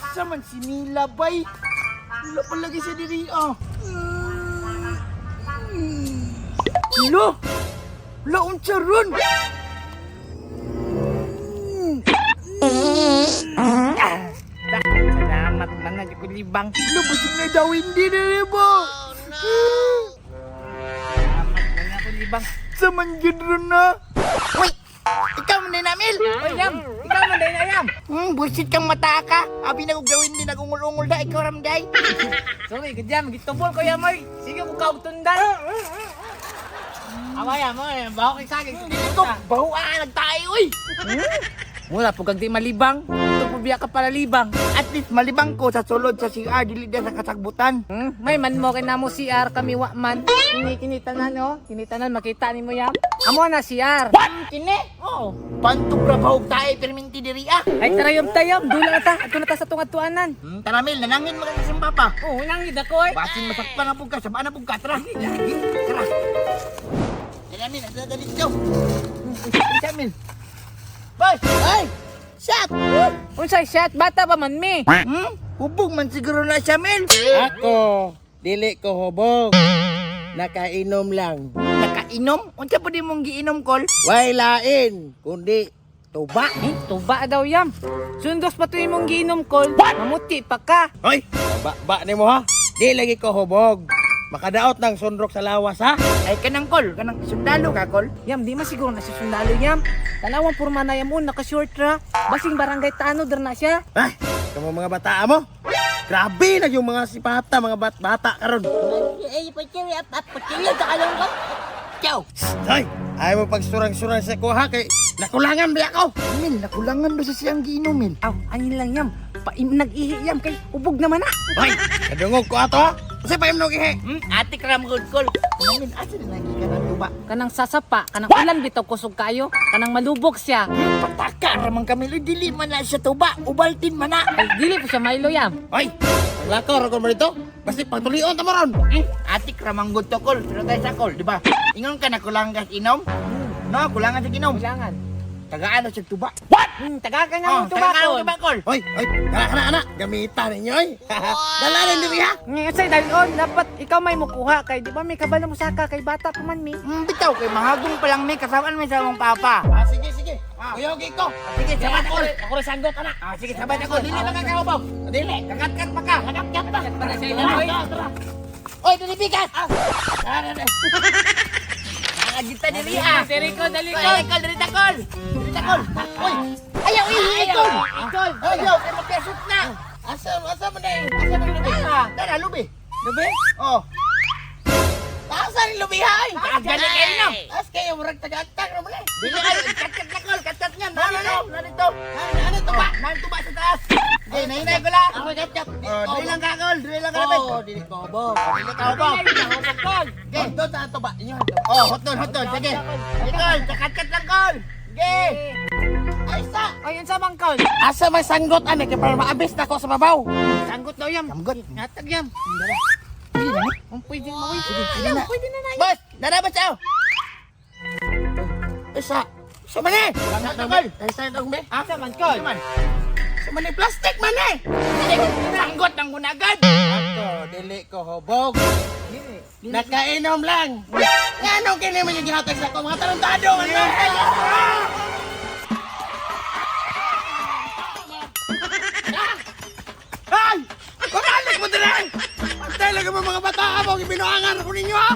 Asa man si Mila bay? Wala pa lagi siya diri ah. Lo! Lo unsa ron? Salamat man na ko libang. Lo basig na daw hindi na ba? Salamat man na ko libang. Sa man gyud ron na. Uy! Ikaw man din Mil! Oy, Yam, ikaw man din ayam. Bullshit kang mata ka. Abi na og gawin din nagungol-ungol da ikaw ramday. Sorry, gud Yam, gitubol ko Yam oy. Sige ko kaog tundan. Awa Yam, oy, baho kay saging. Ito, baho ah, nagtae uy. Mura po kag di malibang. Ito po biya ka pala libang. At least malibang ko sa sulod sa CR dili da sa kasagbutan. May man mo kay namo CR kami wa man. Kini kinitanan oh, kinitanan makita nimo Yam. Amo na CR. Kini? Oo. Pantog ra bahog tae perminti diri ah. Ay tarayom tayom, dula na ta. Ato na ta sa tungatuanan. Tara Mil, nanangin mo kasi sa papa. Oo, nangid ako oy. Basin masakpan na pugka, sabaan na pugka, tara. Lagi, tara. Tara Mil, nasa dali dito. Unsa Mil? Boss! Ay! Shot! Unsay shot bata pa man mi. Hmm? Hubog man siguro na siya, Mil. Ako, dili ko hubog. Nakainom lang. Nakainom? Unsa po di mong giinom, Kol? Way lain, kundi tuba. Eh, tuba daw yam. Sundos pa tuwi mong giinom kol. Mamuti pa ka. Hoy, ba ba nimo ha? Di lagi ko hubog. Makadaot ng sunrok sa lawas ha. Ay, kanang Kol. Kanang sundalo ka, Kol. Yam, di man siguro na siya sundalo yam. Tanawang purma na yam un, naka-short ra. Basing barangay tanod ra na siya. Ay, kamo mga bata mo. Grabe na yung mga sipata, mga bata karon. Ay, pachiri, ap, ap, pachiri, sa kalong ko. Ciao. Hoy, ay mo pagsurang-surang sa kuha kay nakulangan biya ko. Mil, nakulangan ba sa siyang giinom, Mil? Aw, anin lang yam. Paim nag-ihi yam kay ubog naman na. Hoy, kadungog ko ato ha. Kasi pa imnog ihi. Ate kram good, Kol. Mil, asa na lagi ka ng tuba? Kanang sasapa, kanang ulan bitaw kusog kayo, kanang malubog siya. Pataka ramang kami, dili man na siya tuba, ubaltin man na. Ay, dili po siya mailo yam. Hoy, lakaw ra ko mo dito. Basta pagtulion ta mo ron. Atik ramang good to, Kol. Pero tayo sa Kol, di ba? Ingon ka na kulangan sa inom? No, kulangan sa inom. Kulangan. Tagaan na siya tuba. Taga ka nga Oh, mo tuba tagaan kol. mo tuba, Kol. Hoy, hoy, kana kana ana, gamitan ninyo oy. Dala rin diri ha. Ngayon say dalon, dapat ikaw may mukuha kay di ba may kabalo mo saka kay bata pa man mi. Bitaw, kay mahagong pa lang may kasamaan may sa mong papa. Ah, sige, sige. Kuyogi ko. Sige, sabat Kol. Ako ra sanggot ana. Ah, sige, sabat ako. Dili lang ka kaubaw. Dili, kakat-kat pa ka. Kakat-kat pa. Para sa ila oy. Oy, dili bigas. Ah, ah, ah. Nakagita dili ah. Dili ko, dali ko. Kol, kol, dili ta, Kol. Dili ta, Kol. Oy, ayaw ihi, Kol. Kol. Ayaw, kay magkasut na. Asa, asa man na Asa man lubi? Tara, lubi. Lubi? Oh. Asa ni lubi ha? ay? Ah, gani kayo no. As kayo murag taga-antang ra man eh. Dili ay, kat-kat na kol, kat-kat nga. Narito, narito. Ano to ba? Narito ba sa taas? Sige, nahinay ko lang. Ako kat-kat. Oh, dili lang ka, Kol. Dili lang ka lapit. Oh, dili ko bo. Dili ka ubo. Kol. Sige. Doon sa ato ba? Inyo ato. Oh, hot doon, hot doon. Sige. Sige, Kol. Kat-kat lang, Kol. Sige. Ay sa. Ay, unsa man kol? Asa may sanggot ani kay para maabis na ko sa babaw. Sanggot daw yam. Sanggot. Ngatag yam. Pwede na, ni? Ang pwede mo oy. Pwede na. Pwede na na. Boss, narabas siya. Ay sa. Sa man eh. Sanggot, Kol. Ay sa dong be. Unsa man kol? Ano man? Sa man eh plastic man eh. Sanggot ang gunagad. Ako dili ko hubog. Nakainom lang. Nganong kini man yung gihatag sa ako mga tarantado man eh. Ay! Kumalik mo diri! Pantay lang mo mga bata mo, gibinuangan ko ninyo ha!